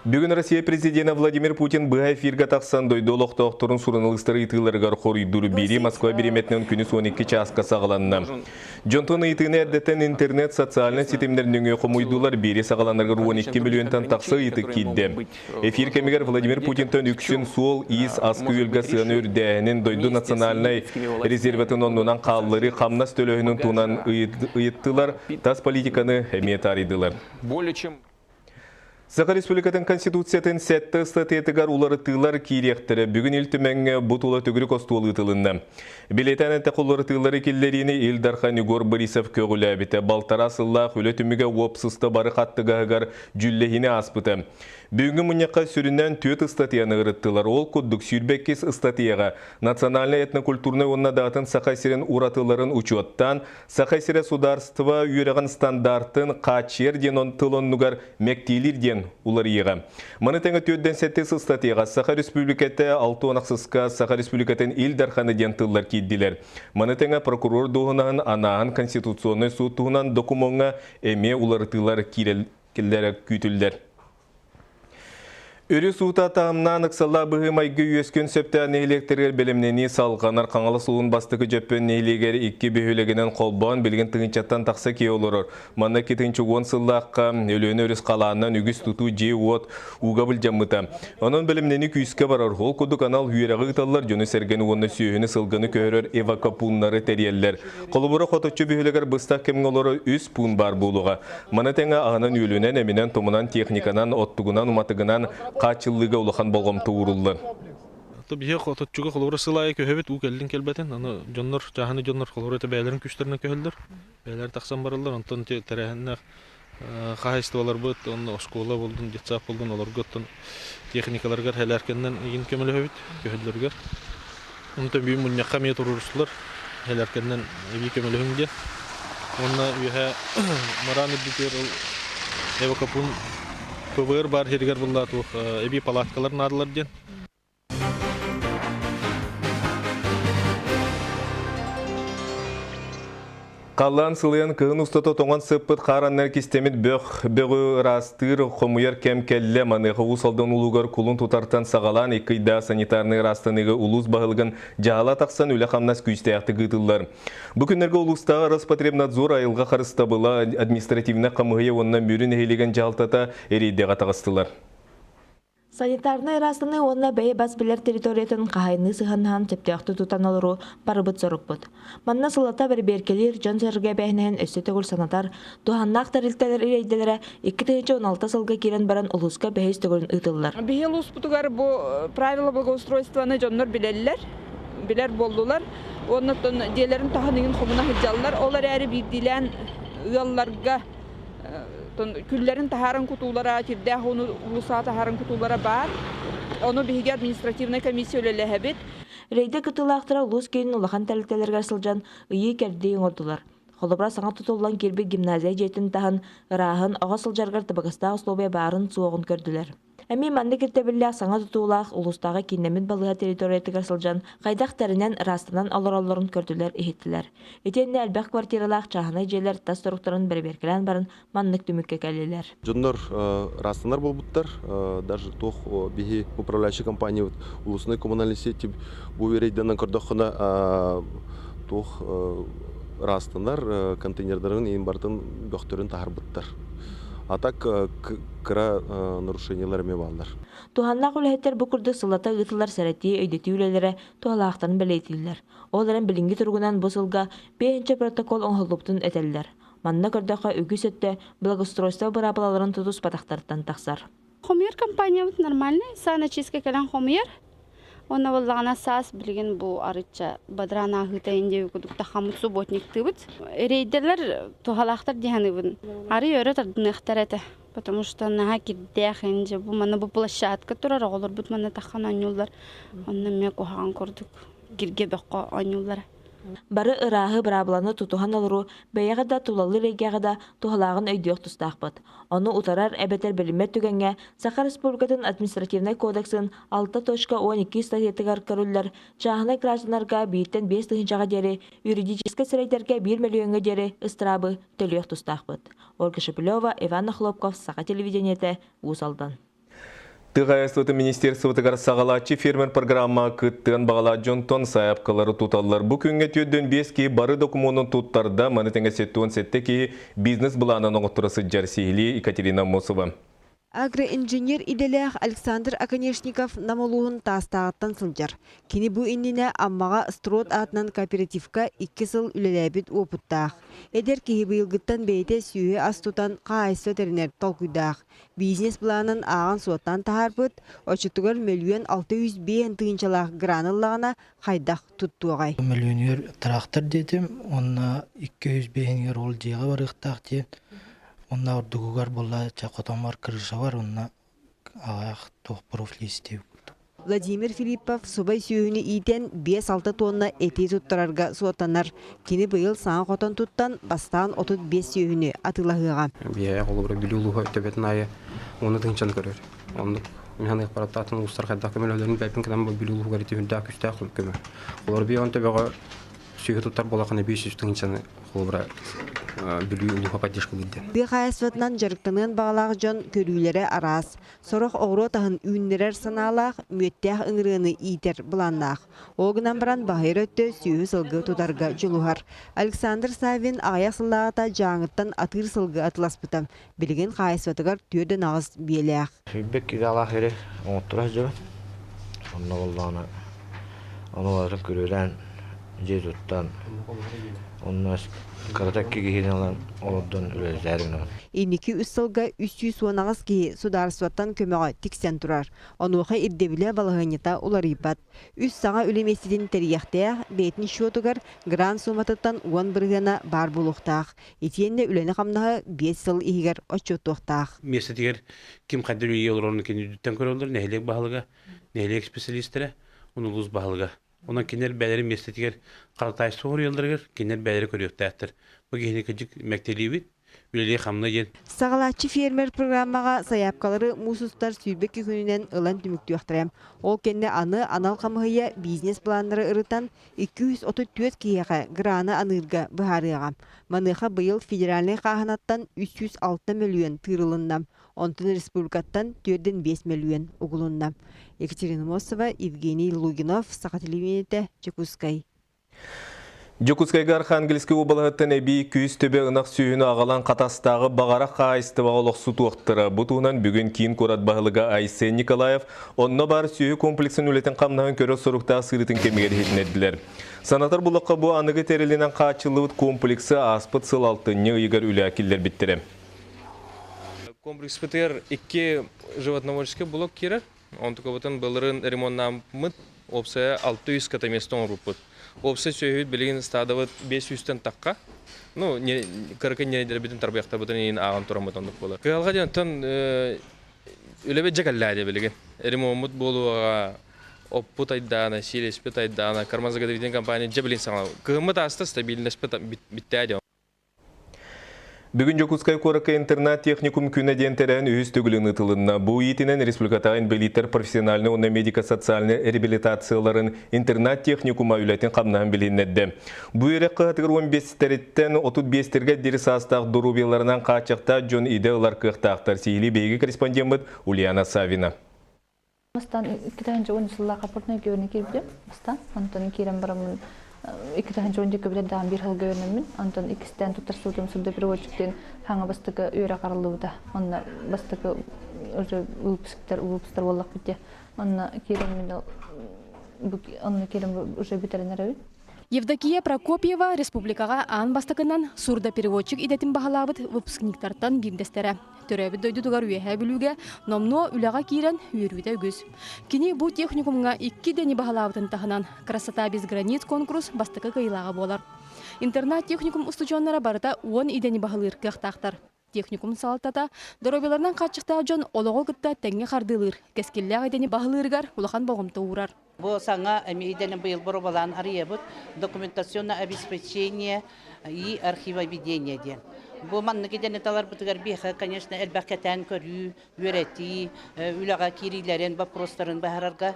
Бүгүн Россия президенэ Владимир Путин быһа эфиргэ тахсан дойду олохтоохторун суруналыыстар ыйытыыларыгар хоруйдуур биэрии Москва бириэмэтинэн күнүс 12 чааска саҕаланна. Дьонтон ыйытыыны эрдэттэн интернет социальнай ситимнэр нөҥүө хомуйдулар биэрии саҕаланарыгар 12 миллионтан тахса ыйытык киирдэ. Эфир кэмигэр Владимир Путинтан үксүн суол-иис аскы-үөлгэ сыана үрдээһинин, дойду национальнай резервэтин оннунан хаалларыы, хамнас төлөөһүнүн туһунан ыйыттылар, тас политиканы эмиэ таарыйдылар. Более чем Саха Республикатын Конституциятын сэттэ ыстатыйатыгар уларытыылар киириэхтэрэ. Бүгүн Ил Түмэҥҥэ бу тула төгүрүк остуол ыытылынна. Билиэтээн этэх уларытыылары киллэриини Ил Дархан Егор Борисов көҕүлээбитэ. Балтараа сыллаах үлэ түмүгэ уопсуста бары хаттыгаһыгар дьүүллэһиини ааспыта. Бүгүҥҥү мунньахха сүрүннээн түөрт ыстатыйаны ырыттылар. Ол курдук, 22 ыстатыйаҕа национальнай этнокультурнай уонна да атын Саха сирин уратыларын учуоттаан, Саха сирэ судаарыстыба үөрэҕин стандартын хааччыйар диэн тыл оннугар мэктиэлиир диэн уларыйыаҕа. Маны тэҥэ түөрдэн сэттис ыстатыйаҕа Саха Республиката алта уон ахсыска Саха Республикатын Ил Дархана диэн тыллар киирдилэр. Маны тэҥэ прокурор дуоһунаһын анааһын Конституционнай суут туһунан докумуоҥҥа эмиэ уларытыылар киирэллэрэ күүтүллэр. Өрүс уута таһымнаан ыксаллаах быһыы-майгы үөскүөн сөптөөх нэһилиэктэригэр бэлэмнэнии салҕанар. Хаҥалас улуун бастакы Дьөппөн нэһилиэгэр икки бөһүөлэгинэн холбоон билигин тыһыынчаттан тахса киһи олорор. Манна 2010 сыллаахха Өлүөнэ өрүс халаанынан үгүс тутуу дьиэ-уот ууга былдьаммыта. Онон бэлэмнэнии күүскэ барар. Ол курдук анал үөрэҕи ыыталлар, дьону-сэргэни уонна сүөһүнү-сылгыны көһөрөр эвакопууннары тэрийэллэр. Холобура, Хоточчу бөһүөлэгэр быстах кэмҥэ олорор үс пуун баар буолуоҕа. Маны тэҥэ аһынан-үөлүнэн, эминэн-томунан, техниканан, оттугунан, уматыгынан хааччыллыыга улахан болҕомто ууруллар. Биһиги хоточчуга холобура сыл аайы көһөбүт, уу кэллин кэлбэтин. Аны дьоннор, чааһынай дьоннор холобура это бэйэлэрин күүстэринэн көһөллөр. Бэйэлэрэ тахсан бараллар. Онтон тэрээһиннээх хаһаайыстыбаларбыт, онно оскуола буоллун, детсад буоллун, олорго оттон техникаларыгар хэлээркэннэн игин көмөлөһөбүт көһөллөрүгэр. Онтон бүгүн мунньахха эмиэ туруорустулар хэлээркэннэн эбии көмөлөһүҥ диэн. Уонна үөһэ мыраан үрдүтүгэр ол эвакопун ПВР баар сиригэр булла туох эбии палаткалар наадалар диэн. Халлаан сылыйан кыһын устата тоҥон сыппыт хаар анныгар кистэммит бөх бөҕү ыраастыыр, хомуйар кэм кэллэ. Маныаха Уус Алдан улуугар кулун тутартан саҕалаан икки ыйдаах санитарнай ыраастаныыга улуус баһылыгын дьаһала тахсан үлэ-хамнас күүстээхтик ыытыллар. Бу күннэргэ улуустааҕы Роспотребнадзор айылҕа харыстабыла административнай хамыыһыйа уонна Мүрү нэһилиэгин дьаһалтата рейдэҕэ таҕыстылар. Санитарнай ыраастаныы уонна бэйэ бас билэр территориятын хаһайыныы сыһыаннаһан сөптөөхтүк тутан олоруу барыбыт сорукпут. Манна сыллата бэрэбиэркэлиир дьон-сэргэ эбээһинэһин өссө төгүл санатар, туһааннаах тэрилтэлэр рейдэлэрэ 2016 сылга киирэн баран улууска бэһис төгүлүн ыытыллар. Биһи улууспутугар бу правила благоустройствоны дьоннор билэллэр, билэр буоллулар. Уонна дьиэлэрин таһын иҥин хомуна сылдьаллар. Ол эрээри биирдиилээн ыалларга күллэрин таһааран кутуулара, кирдээх ууну уулуссаҕа таһааран кутуулара баар. Ону биһиги административнай комиссия үлэлэһэбит. Рейдэ кыттыылаахтара улуус киинин улахан тэрилтэлэригэр сылдьан ыйыы-кэрдии оҥордулар. Холобура, саҥа тутуллан киирбит гимназия дьиэтин таһын ырааһын, оҕо сылдьарыгар табыгастаах условия баарын-суоҕун көрдүлэр. Эмиэ маннык ирдэбиллээх саҥа тутуулаах улуустааҕы кииннэммит балыыһа территориятыгар сылдьан хайдах тэринэн, ыраастанан олороллорун көрдүлэр-иһиттилэр. Итиэннэ элбэх квартиралаах чааһынай дьиэлэр тас туруктарын бэрэбиэркэлээн баран маннык түмүккэ кэллилэр. Дьоннор ыраастанар буолбуттар. Даже туох биһи управляющай компаниябыт улуусунай коммунальный сети бу рейдэнэн көрдөххүнэ туох ыраастанар контейнердарын иин барытын бөхтөрүн таһарбыттар. А так кыра нарушениелар эмиэ бааллар. Туһааннаах үлэһиттэр бу курдук сыллата ыытыллар сэрэтии, өйдөтүү үлэлэрэ туһалаахтарын бэлиэтииллэр. Ол эрэн билиҥҥи туругунан бу сылга биэһинчэ протокол оҥоһуллубутун этэллэр. Манна көрдөххө үгүс өттө благоустройство быраабылаларын тутуспатахтарыттан тахсар. Хомуйар компаниябыт нормальный, саана чистка кэлэн хомуйар. Уонна буоллаҕына саас билигин бу арычча бадараан ааһыыта индия курдук тахаммыт субботниктыыбыт. Рейдерлэр туһалаахтар дии саныыбын. Арый өрө тардыныахтар этэ. Потому что наһаа кирдээх инде бу манна бу площадка турар оҕолорбут манна таххан оонньууллар. Онно эмиэ куһаҕан курдук киргэ бөххө оонньууллара. Бары ырааһы быраабыланы тутуһан олоруу бэйэҕэ да тулалыыр эйгэҕэ да туһалааҕын өйдүөх тустаахпыт. Ону утарар эбэтэр билиммэт түгэҥҥэ Саха Республикатын административнай кодексын 6.12 статьятыгар көрүллэр чааһынай гражданнарга бииртэн биэс тыһыынчаҕа диэри юридическай сирэйдэргэ биир мөлүйүөҥҥэ диэри ыстыраабы төлүөх тустаахпыт. Ольга Шепелева, Иван Охлопков, Саха телевидениетэ, Уус Алдан. Тыа хаһаайыстыбатын министерствотыгар саҕалааччы фермер программа кыттыан баҕалаах дьонтон сайаапкалары туталлар. Бу күҥҥэ 45 киһи бары докумуонун туттарда, маны тэҥэ 77 киһи бизнес-былаанын оҥотторо сылдьар сиһилии Екатерина Аммосова. Агроинженер идэлээх Александр Оконешников Нам улууһун Таастааҕыттан сылдьар. Кини бу иннинэ Аммаҕа Строд аатынан кооперативка 2 сыл үлэлээбит уопуттаах. Эдэр киһи быйылгыттан бэйэтэ сүөһү ас тутан хаһаайыстыба тэринэр толкуйдаах. Бизнес-былаанын ааҕан-суоттаан таһаарбыт, оччотугар 1 605 000-лаах гран ыллаҕына хайдах туттуоҕай? Мөлүйүөнүгэр тыраахтар диэтим уонна 205-игэр ол дьиэҕэ барыахтаах диэн. Онно ордугугар буолла чэ хотоммор крыша бар онно аҕыйах туох профлист диэбит курдук. Владимир Филиппов субай сүөһүнү иитэн 5-6 тонна эти туттарарга суоттанар. Кини быйыл саҥа хотон туттан, бастаан 35 сүөһүнү атыылаһыаҕа. Биһиэхэ холобура Бүлүү улууһа төбөтүн аайы 10 тыһыынчаны көрөр. Оннук мин аппараттаатын улуустар хайдах көмөлөһөлөрүн бэйэбин кытан Бүлүү улууһугар ити үрдээх күстээх көмө. Олор би он төбөҕө сүөһү туттар буолахына 500 тыһыынчаны холобура Бүлүү улууһа поддержка ыытта. Тыа хаһаайыстыбатынан дьарыктаныан баҕалаах дьон көрүүлэрэ араас. Сорох оҕуруот аһын үүннэрэр санаалаах, мүөттээх ыҥырыаны иитэр былааннаах. Ол гынан баран баһыйар өттө сүөһү-сылгы тутарга дьулуһар. Александр Саввин аҕыйах сыллааҕыта Дьааҥыттан атыыр сылгы атыыласпыта. Билигин хаһаайыстыбатыгар 48 биэлээх. 22 гаалаах ири оҥотторо сылдьабын. Онно буоллаҕына ону барытын күрүөлээн дьиэ туттан, онно кырата икки киһини ылан олордон үлэлэтээри гынабын. Инники үс сылга 318 киһи судаарыстыбаттан көмөҕө тиксэн турар. Онуоха ирдэбилэ балаһыанньата уларыйбат. Үс саҥа үлэ миэстэтин тэрийиэхтээх, бэйэтин счетугар грант сууматыттан 10 бырыһыана баар буолуохтаах. Итиэннэ үлэни-хамнаһы 5 сыл иһигэр отчуоттуохтаах. Миэстэтигэр ким хайдах үлэлии олорорун киниттэн көрөллөр, нэһилиэк баһылыга, нэһилиэк специалистэрэ, уонна улуус баһылыга. Онон кинилэр бэйэлэрин миэстэтигэр харатаайыстыба хоруйалларыгар кинилэр бэйэлэрэ көрүөхтээхтэр. Бу киһини кырдьык мэктиэлиибит, үлэлии хамна диэн. Саҕалааччы фермер программаҕа сайаапкалары муус устар 22 күнүнэн ылан түмүктүөхтэрэ. Ол кэннэ аны анал хамыыһыйа бизнес-планнары ырытан 234 киһиэхэ граны аныырга быһаарыаҕа. Маныаха быйыл федеральнай хааһынаттан 306 мөлүйүөн тыырылынна. Онтон республикаттан 4,5 мөлүйүөн угулунна. Екатерина Мосова, Евгений Лугинов, Саха телевидениетэ, Дьокуускай. Дьокуускайга Архангельскай уобалаһыттан эбии күүс төбө ынах сүөһүнү аҕалан Хатастааҕы Баҕарах хаһаайыстыбаҕа олохсутуохтара. Бу туһунан бүгүн киин куорат баһылыга Айсен Николаев онно баар сүөһү комплексын үлэтин хамнаһын көрөр соруктаах сырыытын кэмигэр иһитиннэрдилэр. Санатар буллахха, бу аныгы тэрилинэн хааччыллыбыт комплексы ааспыт сыл алтынньы ыйыгар үлэ киллэрбиттэрэ. Комплекспытыгар икки животноводческий блок киирэр. Онтукабытын былырын ремонтнааммыт уопсайа 600 скотоместо оҥорбуппут. Уопсай сүөһүбүт билигин стадабыт 500-тэн тахха. Ну, кыракый ньирэйдэрбитин тарбыйахтарбытын иин ааҕан тураммыт оннук буолар. Кыһалҕа диэн оттон үлэбит дьэ кэллээ билигин. Ремоммут буолуоҕа, оппут айдаана, сиилэспит айдаана, кормозаготовительная компания дьэ билин саҥа. Кыһыммыт ааста стабильность биттээ диэн. Бүгүн Дьокуускай куоракка интернат-техникум күнэ диэн тэрээһин үһүс төгүлүн ыытылынна. Бу иитинэн республикатааҕы инбэлииттэр профессиональнай уонна медико-социальнай реабилитацияларын интернат-техникума үлэтин хамнаһын билиһиннэрдэ. Бу үөрэх кыһатыгар 15-тэриттэн 35-тэргэ диэри саастаах доруобуйаларынан хааччахтаах дьон идэ ылар кыахтаахтар. Сиһилии биһиги корреспондеммыт Ульяна Савина. Бастаан 2010 сыллаах аппортной көрүнэ киирбитим. Бастаан онтон киирэн бараммын 2010 көбүлэр даҕан биир сылга үөрэнэммин. Онтон иккистээн туттарсыбытым сурдопереводчиктын хаҥа бастакы үөрэх арыллыбыта. Онно бастакы уже выпусктар выпусктар буоллахпыт дии. Онно киирэммин онно киирэн уже бүтэрэн эрэбин. Евдокия Прокопьева республикаҕа аан бастакынан сурдопереводчик идэтин баһылаабыт выпускниктартан биирдэстэрэ. Төрөөбүт дойдутугар Үөһээ Бүлүүгэ номнуо үлэҕэ киирэн үөрүүтэ үгүс. Кини бу техникумҥа икки идэни баһылаабытын таһынан «Красота без границ» конкурс бастакы кыайыылааҕа буолар. Интернат-техникум устудьуоннара барыта 10 идэни баһылыыр кыахтаахтар. Техникум салалтата доруобуйаларынан хааччахтаах дьон олоҕу кытта тэҥҥэ хардыылыыр, кэскиллээх идэни баһылыырыгар улахан болҕомто уурар. Бу саҥа эмиэ идэни быйыл боруобалаан арыйабыт документационное обеспечение и архивоведение диэн. Бу маннык идэни таларбытыгар биһиэхэ, конечно, элбэх кэтээн көрүү, үөрэтии, үлэҕэ киириилэрин, боппуруостарын быһаарарга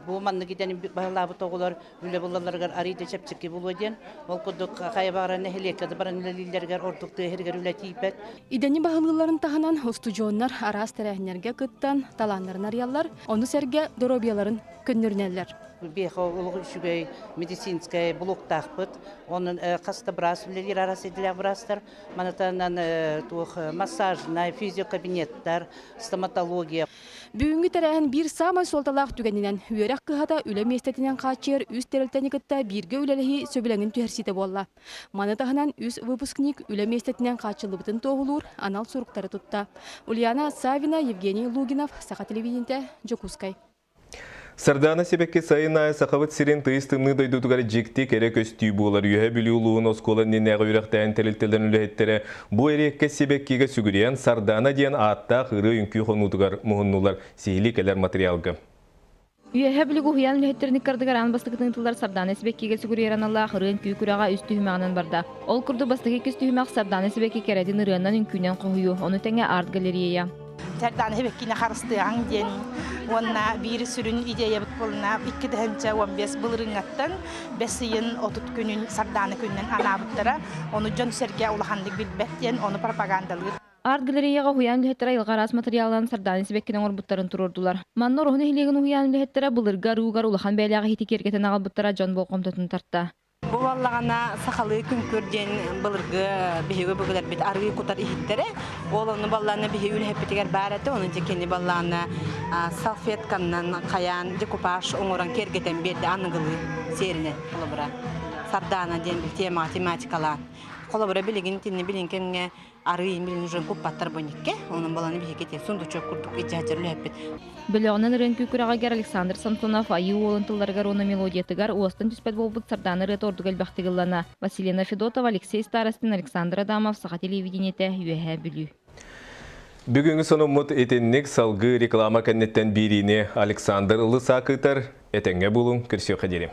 бу маннык идэни баһылаабыт оҕолор үлэ булалларыгар арыый да чэпчэки буолуо диэн. Ол курдук хайа баҕарар нэһилиэккэ да баран үлэлииллэригэр ордук тыа сиригэр үлэ тиийбэт. Идэни баһылыылларын таһынан устудьуоннар араас тэрээһиннэргэ кыттан талааннарын арыйаллар, ону сэргэ доруобуйаларын көннөрүнэллэр. Биһиэхэ олох үчүгэй медицинскэй блоктаахпыт. Онон хас да быраас үлэлиир араас идэлээх быраастар. Манатанан туох массажнай, физиокабинеттар, стоматология. Бүгүҥҥү тэрээһин биир саамай суолталаах түгэнинэн үөрэх кыһата үлэ миэстэтинэн хааччыйар үс тэрилтэни кытта бииргэ үлэлэһии сөбүлэҥин түһэрсиитэ буолла. Маны таһынан үс выпускник үлэ миэстэтинэн хааччыллыбытын туоһулуур анал суруктары тутта. Ульяна Савина, Евгений Лугинов, Саха телевидениетэ, Дьокуускай. Сардаана сибэкки сайын аайы Сахабыт сирин тыйыс тымныы дойдутугар дьикти кэрэ көстүү буолар. Үөһэ Бүлүү улууһун оскуола иннинээҕи үөрэхтээһин тэрилтэлэрин үлэһиттэрэ бу эриэккэс сибэккигэ сүгүрүйэн Сардаана диэн ааттаах ырыа-үҥкүү хонуутугар муһуннулар. Сиһилии кэлэр материалга. Үөһэ Бүлүүгэ уһуйаан үлэһиттэрин ыккардыгар аан бастакытын ыытыллар Сардаана сибэккигэ сүгүрүйэр аналлаах ырыа-үҥкүү күрэҕэ үс түһүмэҕинэн барда. Ол курдук бастакы иккис түһүмэх Сардаана сибэкки кэрэтин ырыанан үҥкүүнэн хоһуйуу, ону тэҥэ арт-галерея. Сардаана сибэккини харыстыаҕыҥ диэн уонна биир сүрүн идеябыт буолна 2015 былырыыҥҥаттан бэс ыйын 30 күнүн Сардаана күнүнэн анаабыттара. Ону дьон-сэргэ улаханнык билбэт диэн ону пропагандалыыр. Арт-галереяҕа уһуйаан үлэһиттэрэ айылҕа араас матырыйаалынан Сардаана сибэккини оҥорбуттарын туруордулар. Манна Ороһу нэһилиэгин уһуйаан үлэһиттэрэ былыргы арыыгар улахан бэйэлээх иһити киэргэтэн аҕалбыттара дьон болҕомтотун тарта. Бу буоллаҕына сахалыы күҥкүр диэн былыргы биһиги өбүгэлэрбит арыы кутар иһиттэрэ. Ол ону баллаана биһиги үлэһиппитигэр баар этэ. Ону дьэ кини баллаана салфетканнан хайаан декупаж оҥорон киэргэтэн биэрдэ аныгылыы сиэринэн холобура. Сардаана диэн тема тематикалаан. Холобура билигин итинни билин кэмҥэ арыы билин уже куппаттар боникке. Онон баланы биһиги те сундучок курдук иччэһэчэр үлэһиппит. Бөлөҕүнэн ырыа үҥкүү күрэҕигэр Александр Самсонов Айыы Уолун тылларыгар уонна мелодиятыгар уостан түспэт буолбут Сардаана ырыата ордук элбэхтик ыллана. Василина Федотова, Алексей Старостин, Александр Адамов, Саха телевидениетэ, Үөһээ Бүлүү. Бүгүҥҥү сонуммут итинник салгыы реклама кэнниттэн биэриини Александр Лысак ыытар. Этэҥҥэ буолуҥ, көрсүөххэ диэри.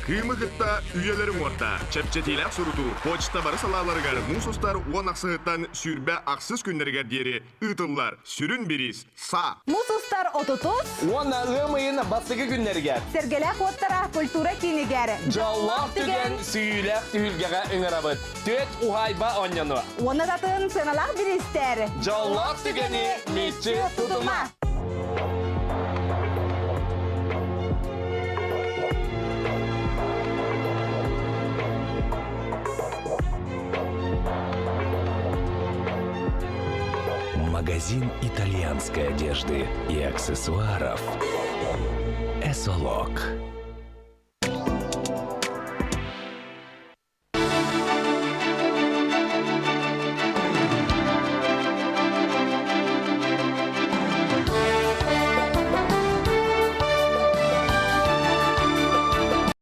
Кыымы кытта үйэлэри уорда. Чэпчэтиилээх сурутуу почта бары салааларыгар муус устар уон ахсыһыттан 26 күннэригэр диэри ыытыллар. Сүрүн бириис са. Муус устар отутус уонна ыам ыйын бастакы күннэригэр Сэргэлээх уоттара культура киинигэр Дьоллоох түгэн сүүйүүлээх түһүлгэҕэ ыҥырабыт. Түөрт уһаайба оонньонуо. Уонна татын сыаналаах бириистэр. Дьоллоох түгэни мүччү тутума! Магазин итальянской одежды и аксессуаров «Эсолок».